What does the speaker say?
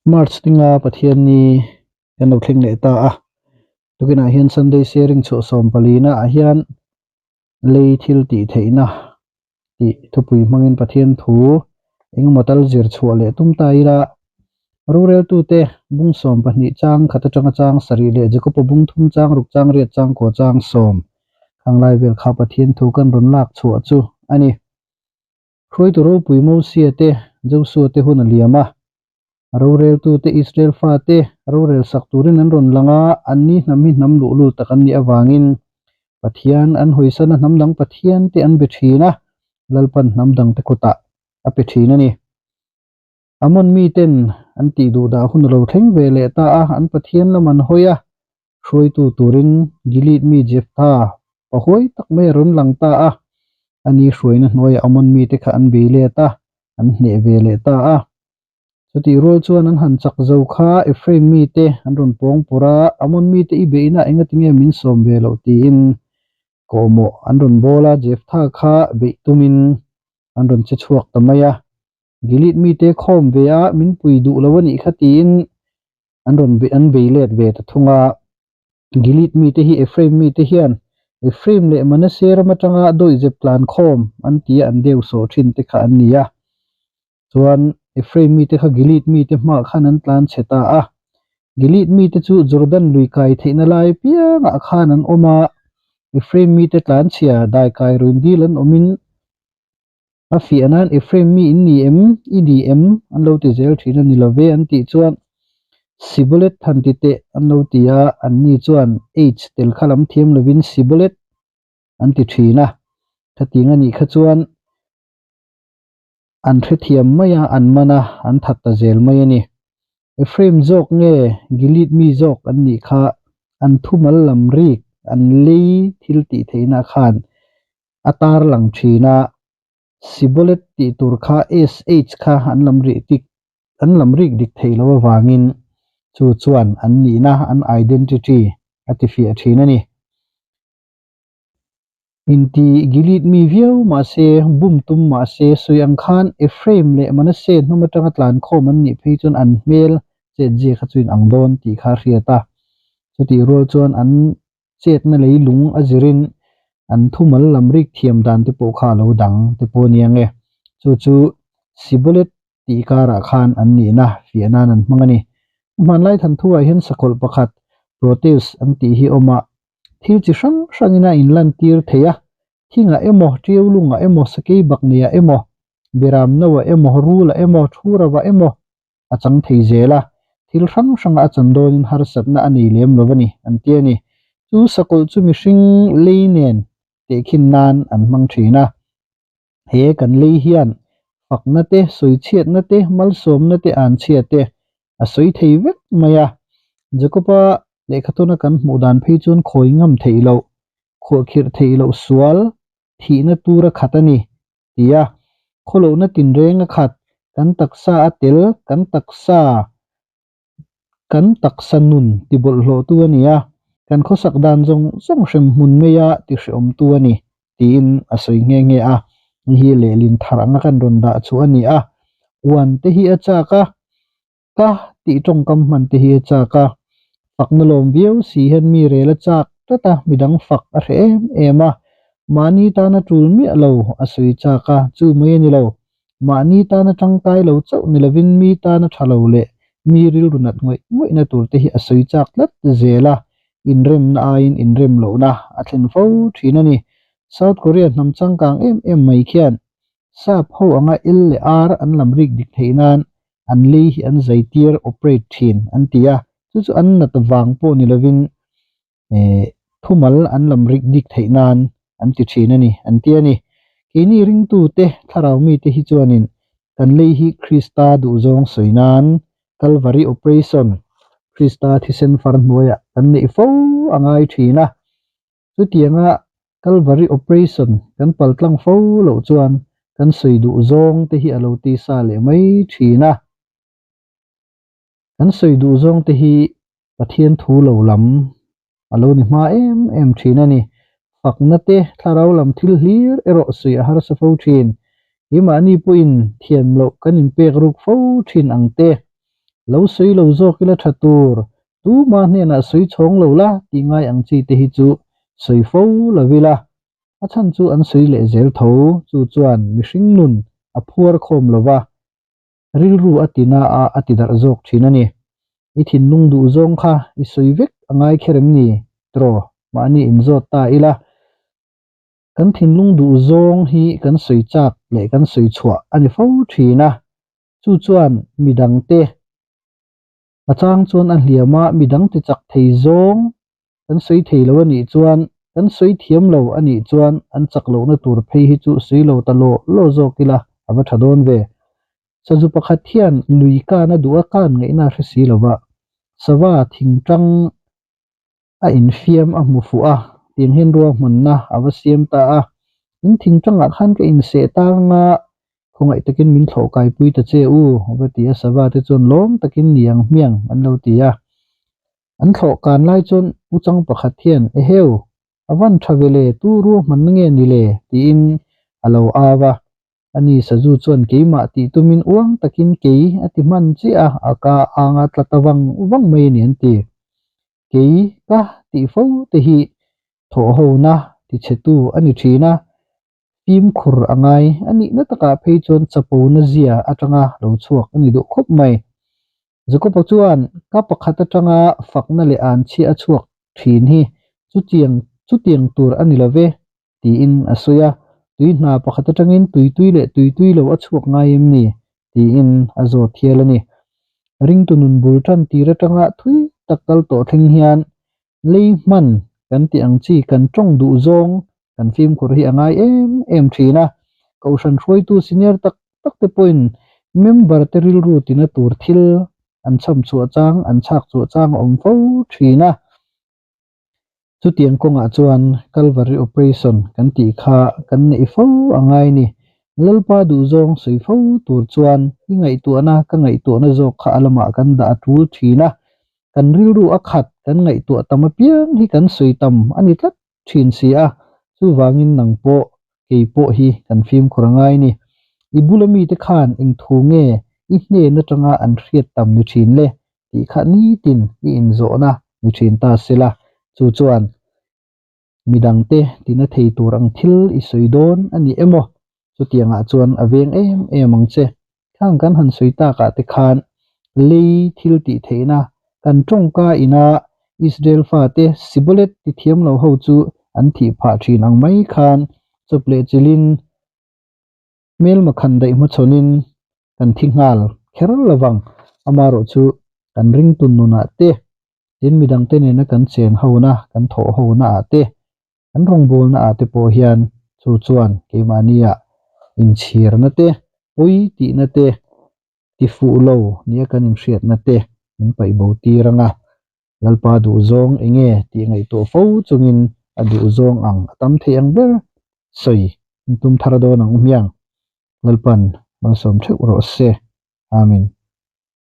March tinga Pathianni kan lo thleng leh ta a, tukinah hian Sunday sharing chhuah sawm palina ah hian lei thil tih theihna tih thupui hmangin Pathian thu engemaw tal zir chhuah leh tum ta ila, roreltute bung sawm pahnih chang khat atanga chang sarih leh Jakob-a bung thum chang ruk chang riat chang kua chang sawm khang lai vel kha Pathian thu kan rawn lak chhuah chu a ni. Hruaitu ropui Mosia te, Josua te hun a liam a. Roreltute Israel fate rorel sak turin an rawn lang a, anni hnam hi hnam luhlul tak an nih avangin Pathian an hawisana hnam dang Pathian te an be thin a, Lalpan hnam dangte kutah a pe thin a ni. Amon miten an tih duh dah hun a lo thleng ve leh ta a, an Pathian lam an hawi a, hruaitu turin Gilead mi Jephthah pahuai tak mai a rawn lang ta a, ani hruaina hnuaiah Amon mite kha an bei let a, an hneh ve leh ta a. Chutih rual chuan an han chak zo kha Ephraim mite an rawn pawng pawrh a, Amon mite i beihna engati nge min sawm ve loh tiin kawhmawh an rawn bawl a, Jephthah kha beih tumin an rawn che chhuak ta mai a. Gilead mite khawm ve a, min pui duh lo a nih kha tiin an rawn an bei let ve ta thung a. Gilead mite hi Ephraim mite hian Ephraim leh Manasseh ram atanga dawihzep tlan khawm an ti a, an deu sawh thin te kha an ni a. Chuan Ephraim mite kha Gilead mite hmaah khan an tlan chhe ta a. Gilead mite chu Jordan lui kai theihna lai piangah khan an awm a, Ephraim mite tlan chhia dai kai ruin dil an awmin A fiah nan Ephraim mi in ni em? I ni em? An lo ti zel thin a ni lo ve an tih chuan Sibolet han ti teh an lo ti a, anni chuan H tel kha lam thiam lovin Sibolet an ti thin a. Khatiang a nih kha chuan an hrethiam mai a, an man a, an that ta zel mai a ni. Ephraim zawk nge Gilead mi zawk an nih kha an thumal lam rik an lei thil tih theihna khan a tar lang thin a, Sibolet tih tur kha SH kha an lam rih dik an lam rik dik theih loh avangin chu chuan an nihna an identity a ti fiah thin a ni. Inti Gilead mi viau mahse, bum tum mahse, sawi ang khan Ephraim leh Manasseh hnum atanga tlan khawm an nih phei chuan an hmel chetzia kha chu in ang dawn tih kha a hriat a. Chutih rual chuan an chetna leilung a zirin an thumal lam rik thiam dan te pawh kha a lo dang te pawh a ni ang e. Chu chu Sibolet tih karah khan an nihna fiah nan an hmang a ni. Hmanlai thanthuah hian sakawlh pakhat Proteus an tih hi awm a, thil chi hrang hrangin a inlantir thei a, thingah emaw, tiaulungah emaw, sakei bakneiah emaw, beram noah emaw, rulah emaw, thuravah emaw a chang thei zel a, thil hrang hranga a chan dawnin harsatna a nei lem lo a ni, an ti a ni. Chu sakawlh chu mihring lei nen tehkhin nan an hmang thin a. He kan lei hian fakna te, sawichhiatna te, malsawmna te, anchhia te a sawi thei vek mai a. Jakoba lehkhatawna kan hmuh dan phei chuan khawi ngam theih loh, khuahkhirh theih loh sual thihna tura khat a ni ti a. Khawlohna tinreng a khat, kan taksa a tel, kan taksa kan taksa nun ti bawlhhlawhtu a ni a, kan khawsak dan zawng zawng hrem hmun maia ti hrehawmtu a ni tiin a sawi nghe nghe a. Hei hi lehlin thar anga kan rawn dah chu a ni a, uan te hi a chak a, ka tih tawngkam hman te hi a chak a, fakna lawm viau si hian mi rel a chak tlat a, midang fak a hreh em em a, mahni tana tul miah lo a sawi chak a, chu mai a ni lo. Mahni tana tangkai lo chauh ni lovin mi tana tha lo leh mi rilru nat ngawih ngawihna tur te hi a sawi chak tlat zel a, inremna aiin inrem lohna a thlen fo thin a ni. South Korea hnam changkang em em mai khian Sap ho anga L leh R an lam rik dik theih nan an lei hi an zai tir, operate, thin an ti a, chu chu an nat vang pawh ni lovin thumal an lam rik dik theih nan an ti thin a ni, an ti a ni. Keini ringtute, thlarau mite hi chuanin kan lei hi Krista duhzawng sawi nan Calvary Operation, Krista thisen far hnuaiah kan neih fo a ngai thin a. Chutianga Calvary Operation kan paltlang fo loh chuan kan sawi duh zawng te hi a lo tisa leh mai thin a. Kan sawi duh zawng te hi Pathian thu lo lam a lo ni hma em em thin a ni. Fakna te, thlarau lam thil hlir erawh sawi a harsa fo thin. Keimahni pawhin thiam loh kan inpek ruk fo thin ang te. Lo sawi lo zawk ila tha tur, tuma hnenah sawi chhawng lo la tih ngai ang chi te hi chu sawi fo lo ila. A chhan chu an sawi leh zel tho, chu chuan mihring nun a phuar khawm lo va, rilru a ti na a, a ti darh zawk thin a ni. I thinlung duh zawng kha i sawi vek a ngai kher em ni? Tiraw, mahni inzawt ta ila. Kan thinlung duh zawng hi kan sawi chak leh kan sawi chhuah a ni fo thin a, chu chuan midangte a chang chuan a hliam a, midang ti chak thei zawng kan sawi thei lo a nih chuan, kan sawi thiam lo a nih chuan an chak lohna tur phei hi chu sawi lo ta law law zawk ila a va tha dawn ve. Sazu pakhat hian lui kan a duh a kan ngaihna a hre si lo va, sava thingtang a infiam a hmu fuh a, tiang hian ruahmanna a va siam ta a, In thingtangah khan ka inseh tang a, khawngaih takin min thlawh kaipui ta che u, a va ti a, sava te chuan lawm takin ni ang hmiang an lo ti a. An thlawh kan lai chuan u chang pakhat hian, Eheu, a van tha ve le, tu ruahmanna nge ni le? tiin a lo au a. Ani Sazu chuan keimah tih tumin uang takin kei a ti hman chiah a, a ka anga tla ta vang vang mai a ni an ti. Kei ka tih fo te hi thawhhona tichhetu a ni thin a, fimkhur a ngai a nihna takah phei chuan chapona zia atanga lo chhuak a ni duh khawp mai. Jakob-a chuan ka pakhat atanga fakna leh anchhia a chhuak thin hi chutiang chutiang tur a ni lo ve tiin a sawi a, tui hna pakhat atangin tui tui leh tui tui lo a chhuak ngai em ni? tiin a zawt hial a ni. Ringtu nun bul tan tir atanga thui tak kal tawh thleng hian lei hman kan tih ang chi kan tawng duh zawng kan fimkhur hi a ngai em em thin a, Kohhran hruaitu senior tak tak te pawhin member te rilru tina tur thil an chham chhuah chang an chhak chhuah chang a awm fo thin a. Chutiang kawngah chuan Calvary Operation kan tih kha kan neih fo a ngai ni. Lalpa duhzawng sawi fo tur chuan i ngaihtuahna ka ngaihtuahna zawk kha a lamah kan dah a tul thin a. Kan rilru a khat kan ngaihtuah tam apiang hi kan sawi tam a ni tlat thin si a, chuvangin nang pawh kei pawh hi kan fimkhur a ngai ni. I bula mite khan eng thu nge i hnen atanga an hriat tam ni thin le tih kha nitin i inzawhna ni thin ta sela, chu chuan midangte tina thei tur ang thil i sawi dawn a ni emaw? Chutiangah chuan a veng em em ang che. Khang kan han sawi takah te khan lei thil tih theihna kan tawngka ina Israel fate Sibolet ti thiam lo ho chu an thih phah thin ang mai khan chawp leh chilhin hmelma khan daih hmachhawnin kan thi nghal kher lovang. Amaherawh chu kan ringtun nunah te, tin midangte nena kan chen hona, kan thawh hona ah te, Kan rawngbawlna ah te pawh hian chu chuan keimahnia inchhirna te, pawi tihna te, tifuh lo nia kan inhriatna te min paih bo tir ang a. Lalpa duhzawng enge tih ngaihtuah fo chungin a duhzawng ang a tam thei ang ber sawi in tum thar dawn ang u hmiang. Lalpan malsawm theuh rawh se. Amen.